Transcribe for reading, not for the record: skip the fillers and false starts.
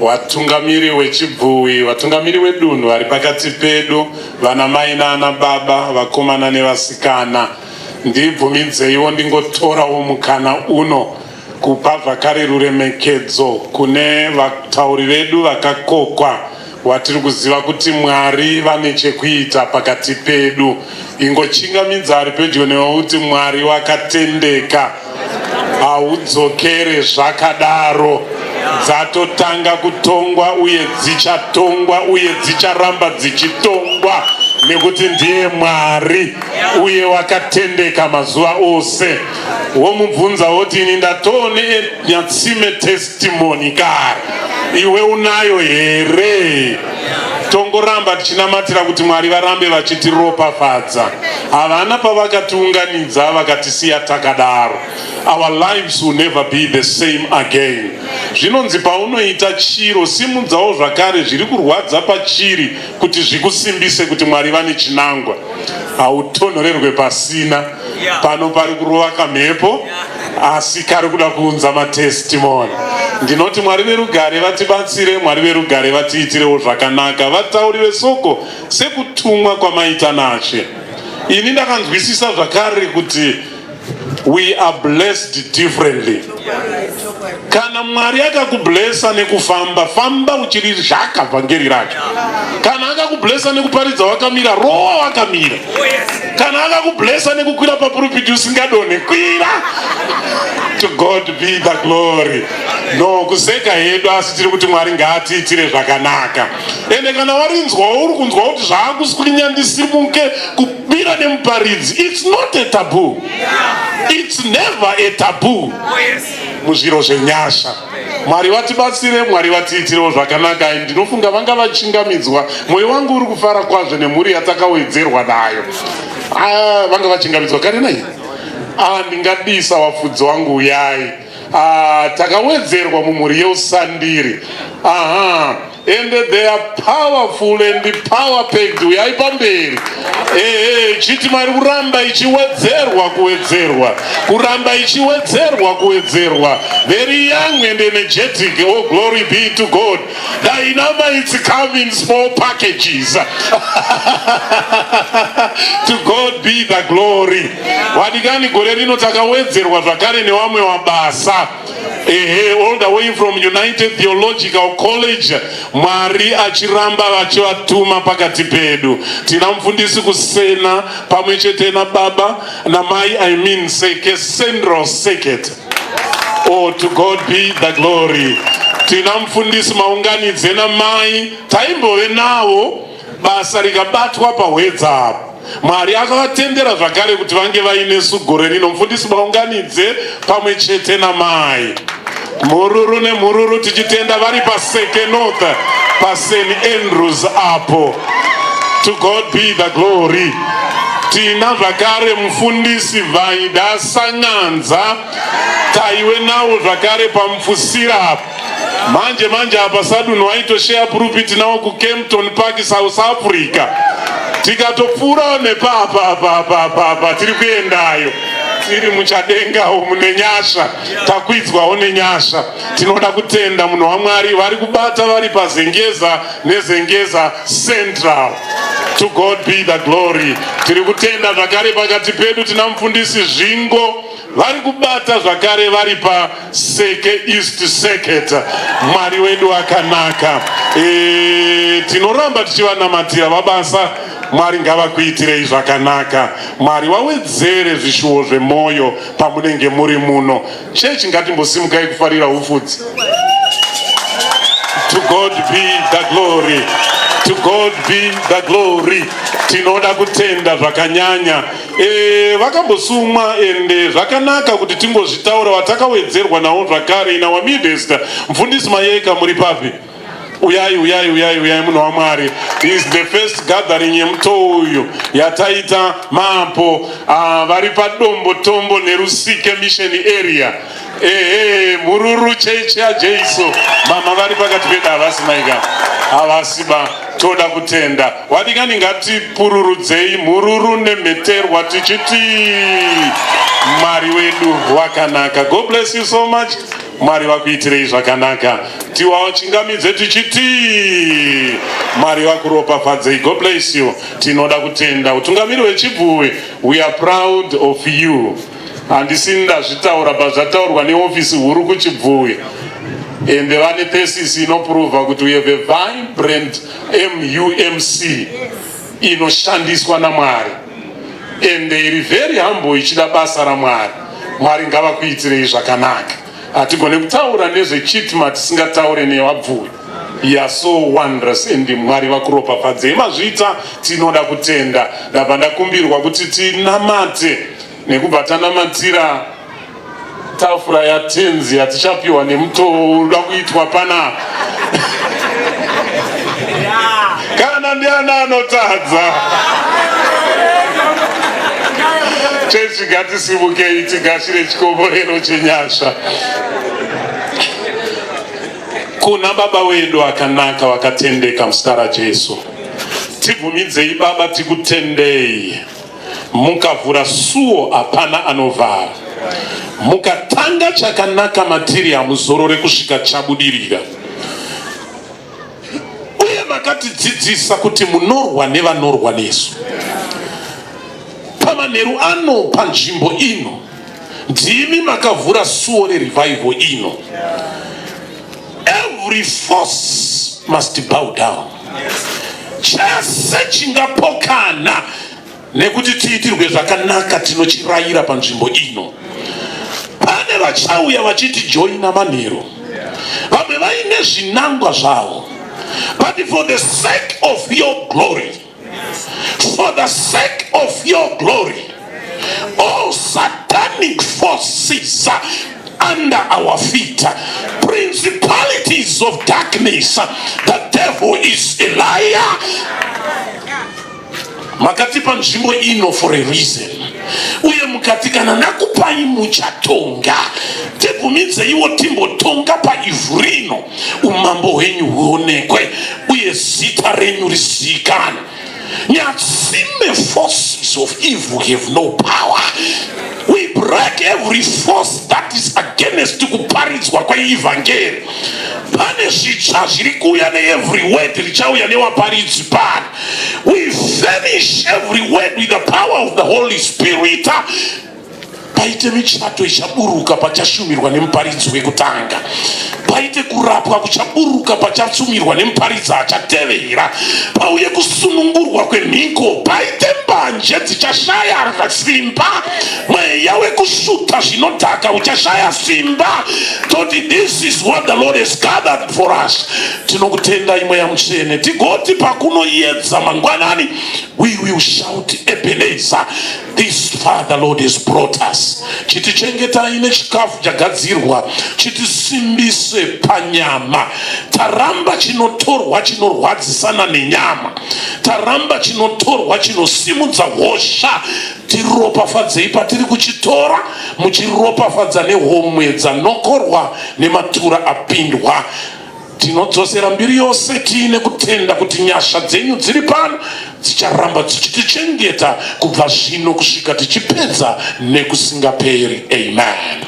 Vatungamiri wechibvuwi, vatungamiri wedunhu vari pakati pedu, vana mai naana baba, vakomana nevasikana, ndibvumidzeiwo ndingotorawo mukana uno kupa zvakare ruremekedzo kune vatauri vedu vakakokwa watiri kuziva kuti Mwari vane chekuita pakati pedu. Ingochingamidza ari pedyo newe uti Mwari wakatendeka, haudzokere zvakadaro. Dzatotanga kutongwa uye dzichatongwa uye dzicharamba dzichitongwa nekuti ndiye Mwari uye wakatendeka mazuva ose. Womubvunza woti ini ndatoone Nyatsime testimony kare, iwe unayo here? Tongoramba tichinamatira kuti Mwari varambe vachitiropafadza. Havana pavakatiunganidza vakatisiya takadaro. Our lives will never be the same again. Zvinonzi paunoita chiro, simudzawo zvakare zviri kurwadza pachiri kuti zvikusimbise kuti Mwari vane chinangwa. Hautonhorerwe pasina. Pano pari kurova kamhepo asi kari kuda kuunza matestimony. Ndinoti Mwari verugare vatibatsire, Mwari verugare vatiitirewo zvakanaka. Vatauri vesoko sekutumwa kwamaita naShe. Ini ndakanzwisisa zvakare kuti we are blessed differently. Kana Mwari akakublessa nekufamba, famba uchirizhaka vhangeri racho. Kana akakublessa nekuparidza wakamira, rowa wakamira. Kana akakublessa nekukwira papurupiti usingadonhe, kwira. To God be the glory. No kuseka hedu, asi tiri kuti Mwari ngaatiitire zvakanaka. Ende kana warinzwawo uri kunzwa kuti zvaakuswinya ndisimuke kumira nemuparidzi, it's not a taboo, it's never a taboo muzviro zvenyasha. Mwari vatibatsire, Mwari vatiitirewo zvakanaka. Ndinofunga vanga vachingamidzwa. Mwoyo wangu uri kufara kwazvo nemhuri yatakawedzerwa nayo. Ah, vanga vachingamidzwa kare nai. Ah, ndingadisa vafudzi wangu, uyai. Ah, takawedzerwa mumhuri yeusandiri. Aha, and they are powerful and power packed. Uyai pamberi. Ehe, chiti mari kuramba ichiwedzerwa kuwedzerwa, kuramba ichiwedzerwa kuwedzerwa. Very young and energetic. Oh, glory be to God. Dynamites come in small packages. To God be the glory. Vadikani, gore rino takawedzerwa zvakare nevamwe mabasa. Ehe, all the way from United Theological College, Mwari achiramba vachivatuma pakati pedu. Tina mufundisi Kusena pamwe chete nababa namai, I mean Seke Central Circuit. Oh, to God be the glory. Tina mufundisi Maunganidze namai, taimbove navo basa rikabatwa pahwedza apo. Mwari akavatendera zvakare kuti vange vainesu gore rino. Mufundisi Maunganidze pamwe chete namai, mhururu nemhururu, tichitenda vari paSeke North, paSt Andrews apo. To God be the glory. Tina zvakare mufundisi Vaida Sanganza, taiwe nawo zvakare pamufusira apo. Manje manje apa sadunhu waitosheya purupiti nawo kuKempton Park, South Africa. Tikatopfuurawo nepapa apa apa apa apa tiri kuendayo, tiri muchadengawo mune nyasha, takwidzwawo nenyasha. Tinoda kutenda munhu waMwari vari kubata vari paZengeza neZengeza Central. To God be the glory. Tiri kutenda zvakare pakati pedu tina mufundisi Zvingo, vari kubata zvakare vari paSeke East Circuit. Mwari wedu akanaka. Tinoramba tichivanamatira vabasa. Mwari ngavakuitirei zvakanaka. Mwari wawedzere zvishuwo zvemwoyo pamunenge muri muno. Chechi, ngatimbosimukai kufarira ufudzi. To God be the glory. To God be the glory. Tinoda kutenda zvakanyanya. Vakambosumwa ende zvakanaka kuti tingozvitaura vatakawedzerwa nawo zvakare in our midst. Mufundisi Mayeka, muri papi? Uyai, uyai, uyai, uyai, munhu waMwari. Is the first gathering yemutoo uyu yataita mapo. Vari paDombo Tombo neRusike Mission Area. Ehe, mhururu chechi yaJesu. Mama vari pakati pedu, havasi maika, havasi ba. Toda kutenda. Wadikani, ngatipururudzei mhururu nemheterwa tichiti Mwari wedu wakanaka. God bless you so much. Mwari vakuitirei zvakanaka. Tiwachingamidze tichiti Mwari vakuropafadzei. God bless you. Tinoda kutenda utungamiri hweChibvuwe. We are proud of you. Handisi ndazvitaura but zvataurwa neofisi huru kuChibvuwe ende vane thesis inoprova kuti we have a vibrant MUMC inoshandiswa naMwari ende iri very humble ichida basa raMwari. Mwari ngavakuitirei zvakanaka. Hatigone kutaura nezvechitima tisingataure nevabvuwi. You are so wondrous and Mwari vakuropafadzei. Mazviita, tinoda kutenda. Ndabva ndakumbirwa kuti tinamate nekubva tanamatira tafura yaTenzi yatichapiwa nemutoo uda kuitwa panapa. Kana ndiani anotadza? Chechi, ngatisimukei tigashire chikomborero chenyasha kuna Baba wedu akanaka vakatendeka muzita raJesu. Tibvumidzei Baba, tikutendei. Mukavhura suo hapana anovhara. Mukatanga chakanaka matiri hamuzorore kusvika chabudirira. Uye makatidzidzisa kuti munorwa nevanorwa nesu. Pamanheru ano panzvimbo ino ndimi makavhura suo rerevival ino. Every force must bow down. Chese chingapokana nekuti tiitirwe zvakanaka tinochirayira panzvimbo ino. Pane vachauya vachiti joina manheru, vamwe vaine zvinangwa zvavo, but for the sake of your glory, for the sake of your glory, all satanic forces under our feet, principalities of darkness, the devil is a liar. Makatipa nzvimbo ino for a reason, uye mukati kana ndakupai muchatonga. Tibvumidzeiwo timbotonga paivhu rino, umambo hwenyu huonekwe uye zita renyu rizivikanwe. Nyatsime forces of evil have no power. We break every force that is against kuparidzwa kweivhangeri. Pane zvitsva zviri kuuya neevery word richauya newaparidzi pano. We finish every word with the power of the Holy Spirit. Paite michato ichaburuka pachashumirwa nemuparidzi wekutanga. Paite kurapwa kuchaburuka pachashumirwa nemuparidzi achatevera. Pauye kusunungurwa kwemhiko. Paite mbanje dzichashaya simba. Mweya wekusvuta zvinodhaka uchashaya simba. Toti this is what the Lord has gathered for us. Tinokutenda Mweya Mutsvene. Tigoti pakunoyedza mangwanani, we will shout Ebenezer, this far the Lord has brought us. Chitichengetai nechikafu chagadzirwa, chitisimbise panyama. Taramba chinotorwa chinorwadzisana nenyama, taramba chinotorwa chinosimudza hosha. Tiropafadzei patiri kuchitora, muchiropafadza nehomwe dzanokorwa nematura apindwa. Tinodzosera mbiri yose tiine kutenda kuti nyasha dzenyu dziri pano dzicharamba dzichitichengeta kubva zvino kusvika tichipedza nekusingaperi. Amen.